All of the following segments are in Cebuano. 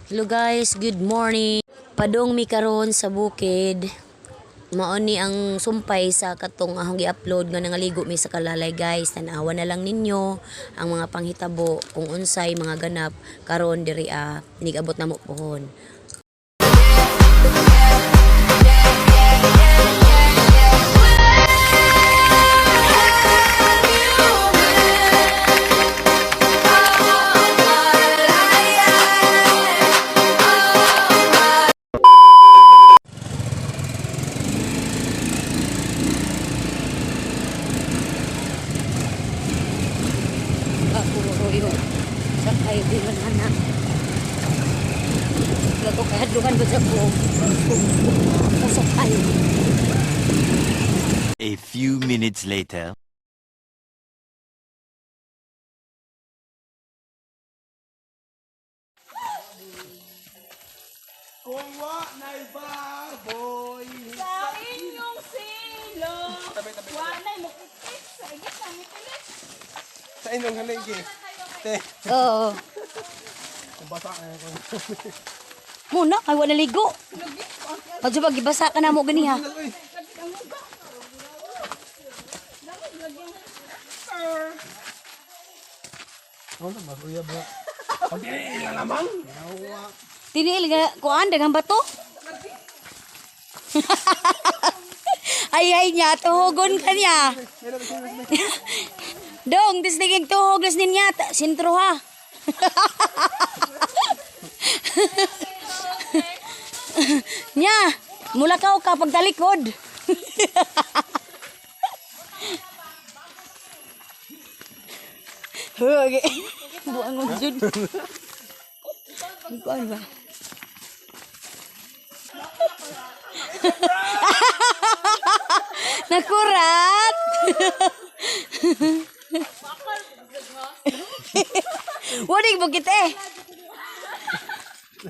Hello guys, good morning. Padong mi karon sa bukid. Mao ni ang sumpay sa katong ahong gi-upload nga nangaligo mi sa kalalay, guys. Tan-awa na lang ninyo ang mga panghitabo kung unsay mga ganap karon diri ah, nigabot namo pohon. Ako sakay di man anak. Ko kay hadlukan ba sa ko. Sakay. A few minutes later. Kung wa na'y baboy. Sa inyong silong, wanay mukitik sa igit na mitilik. Sa inyong haligi. Te, Oo. kung basa ka na kung. Muna kay wala ligo. Padyo ba gibasa ka na mo ganiha? Uy, ano na, masuyab na. Pag ila lamang. Yawa. Tiniil nga kuan daghang bato. Ay ay niya tuhogon ka niya. Dong, tisligig tuhog nas ninya sentro ha. Nya, mula ka ka pagtalikod. Hugay. Buang mo jud. Kuan ba? Nakurat! Wadig bukit eh.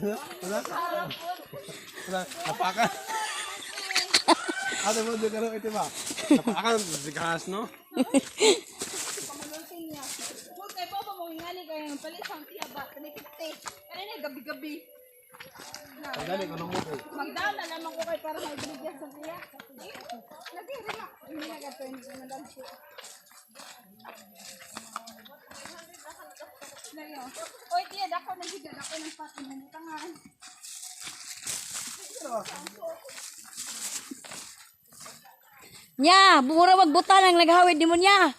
Wala. Wala. Napakan. Ate mo, di ka ito ba? Napakan, sigas, no? Pamulunting niya. Huwag kayo po pamungingani kayo ng palit sa tiya ba? Kanipite. Kanina gabi-gabi. Ang gani, kung mo kay. Magdown na lamang ko kay para may binigyan sa tiya. Lagi rin na. Hindi na gato hindi na lang po. Layo. Oy, tiya, dako na higa, dako ng patin ng tangan. Nya, mura magbuta nang naghawid nimo niya.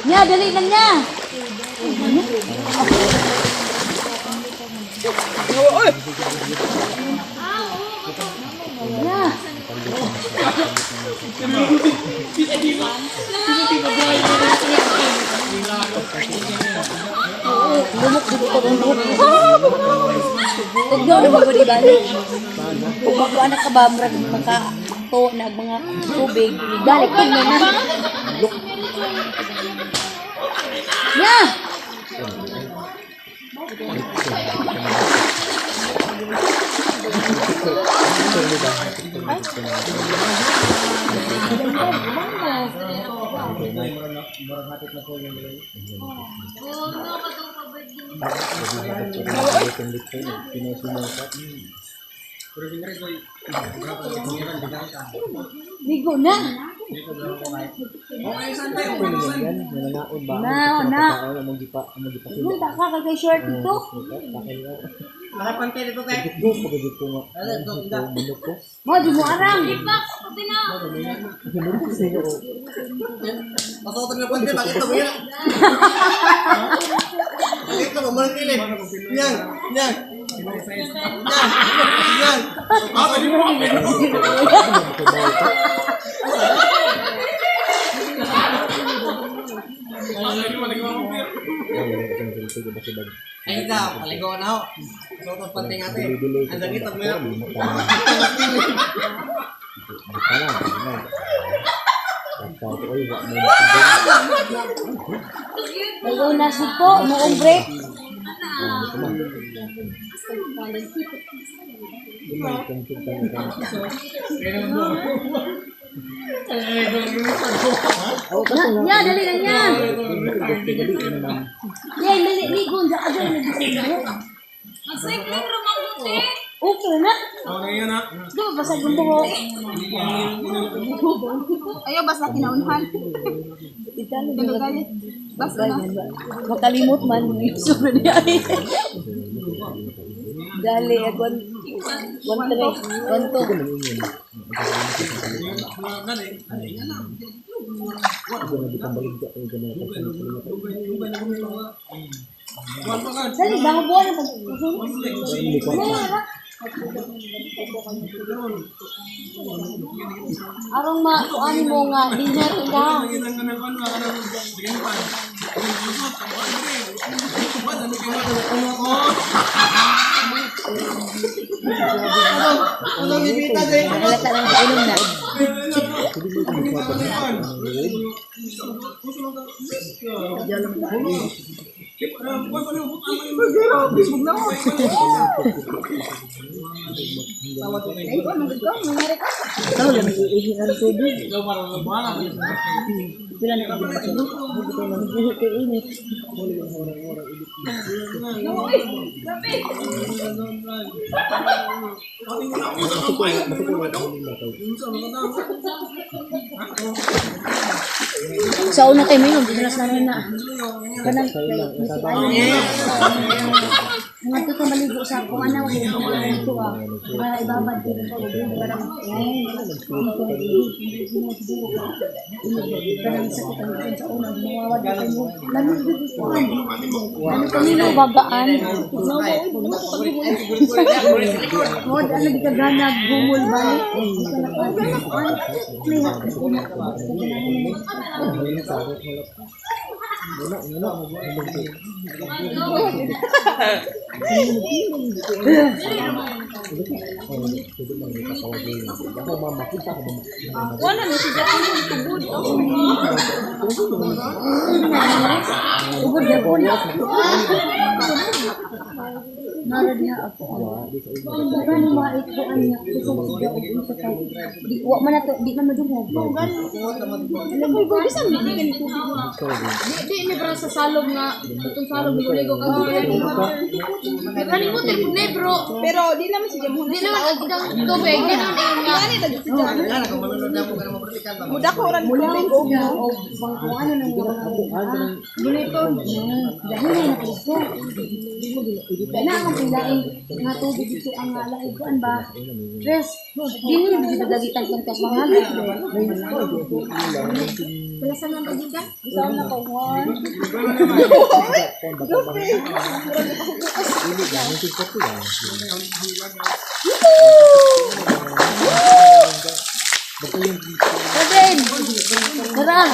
Nya, dali lang niya. Nya. Lumok dito ko lumok. Tugnaw na ba di balik? Kung magkuan na ka ba, murag maka to na ang mga tubig, balik tugnaw na. Nya! Ligo na. Na, na. Punta ka kay short dito. Mo di mo arang. Pasuotan ng pante, bakit mo yan? Bakit mo mo nila? Yan, yan. Yan, yan. Ah, pwede mo ang meron. Ay, ikaw, paligo na ako. Pasuotan ng pante nga ate. Ang sakit mo yan. Unas po, noong break. Nya, dali na niya. Yan, dali, ligo. Mag-cycling rumaguti. Okay na. Okay na. Di ba basag ang buhok? Ayaw, basta kinaunhan. Basta na. Makalimot man. Sobra niya. Dali, ako. 1-3. 1-2. Dali, baka buwan ang pag... Arong makuan mo nga, dinner ka. Halata lang kainom na. Ikaw lang nag-iihi ng tubig. Pila na ang buhok ko init. Sa una tayo may hindi na sana na. Kanang mga to maligo sa kung ano ito ah. Para ibabad ko sa parang kanang sakit ang sa una mawawad na kayo. Lamig gud ko. Ano kanino bagaan? Mod ano di ka ganag gumol balik. Wala na siya dyan yung tubod. Ubod na po na. Nara diha ako. Gani maikuan niya. Di wa man na to, di man madungog. Uy, bisan di kan tubig. Di di ni bro sa salog nga itong salog ligo-ligo ka. Kalimot eh ni bro. Pero di naman siya mo. Di naman ang ang tubig, di naman ang nga. Muda ko ran tubig og o bang kung ano nang Ginito. Dahil na ko. Na ang pilain nga tubig dito ang lain kuan ba. Tres, dili na gid dagitan kang kas mga. Balasan lang pagid ka. Bisaw na ko one. Seven. Tara.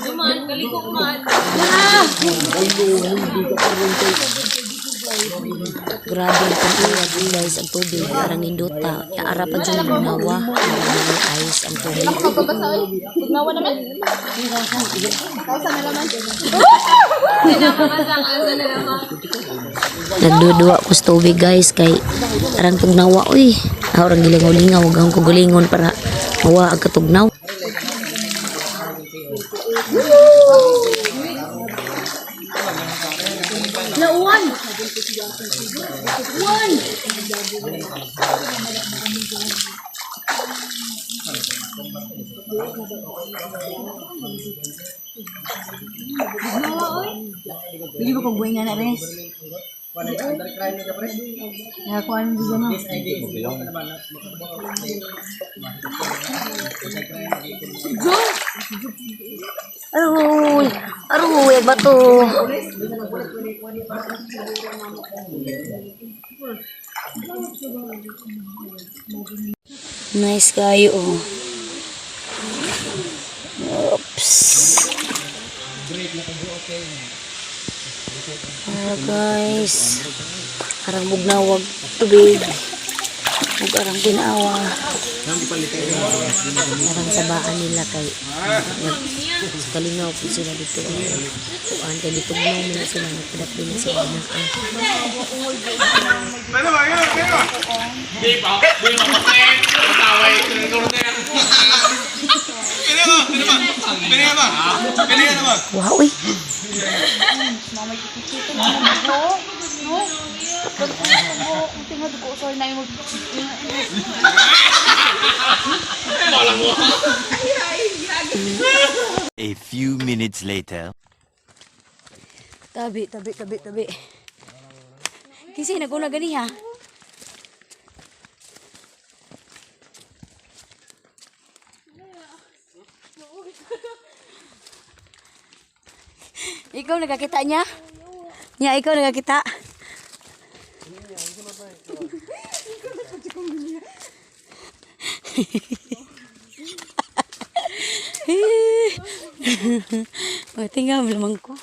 Duman, kalikong man. Tara. Grabe ang pag-iwag guys ang tubig. Arang nindota. Ara pa dyan bugnawa. Arang ayos ang tubig. Mababasa oy. Tugnawa naman. Kausa na naman. Pinapakasang asa na naman. Nagdudua ko sa tubig guys kay arang tugnawa uy. Arang gilingaw-lingaw wag akong kugulingon para mawa ang katugnaw. Nauwan. Uwan. Dili ba ko buhay nga na res? Nakakuha ng bigyan mo. Aroy! Aroy! Bato! Nice kayo oh. Oops. Para guys. Parang bugnawag tubig. Ug arang tinawa. Arang sabaan nila kay nag sa kalingaw po sila dito. Kuan kay gitugnaw man na sila, nagpadapli na sila na. Wow, uy. No? Kung tingad ko, sorry na yung A few minutes later. Tabi, tabi, tabi, tabi. Kasi naguna gani ha. Ikaw nagakita niya? Niya, ikaw nagakita? Pagtingam lamang ko.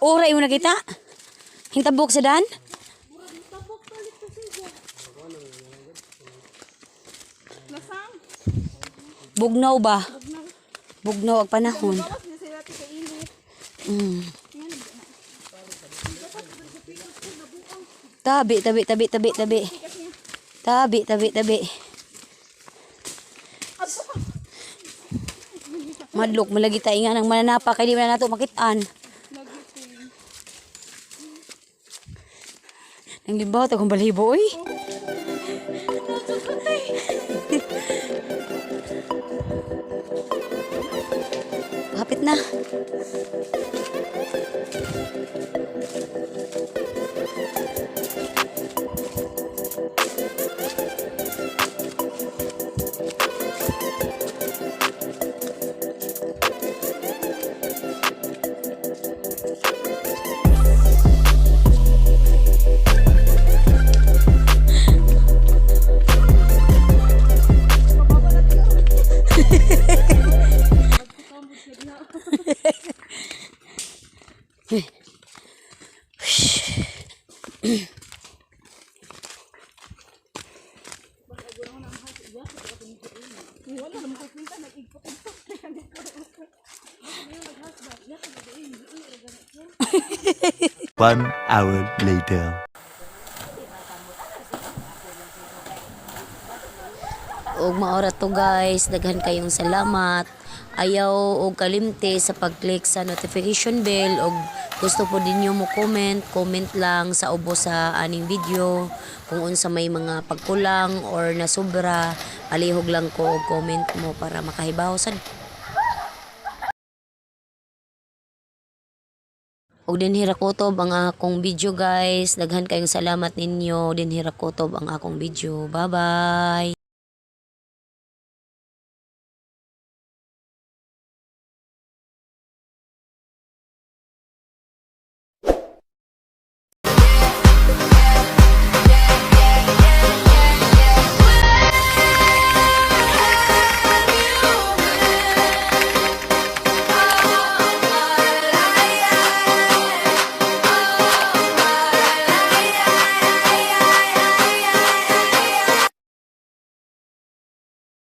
Uray mo nakita? Hintabok sa dan? Bugnaw ba? Bugnaw ang panahon. Tabi, tabi, tabi, tabi, tabi. Tabi, tabi, tabi. Madlok, malagi tayo nga ng mananapa kay di man nato makitaan. Nang limbaw ta kung balibo oy. Hapit na. 1 hour later. Og maora to guys, daghan kayong salamat. Ayaw og kalimte sa pag-click sa notification bell og gusto po ninyo mo comment, comment lang sa ubos sa aning video kung unsa may mga pagkulang or nasobra, palihog lang ko og comment mo para makahibaw sad. Og dinhi ra kutob ang akong video guys. Daghan kayong salamat ninyo. Dinhi ra kutob ang akong video. Bye bye.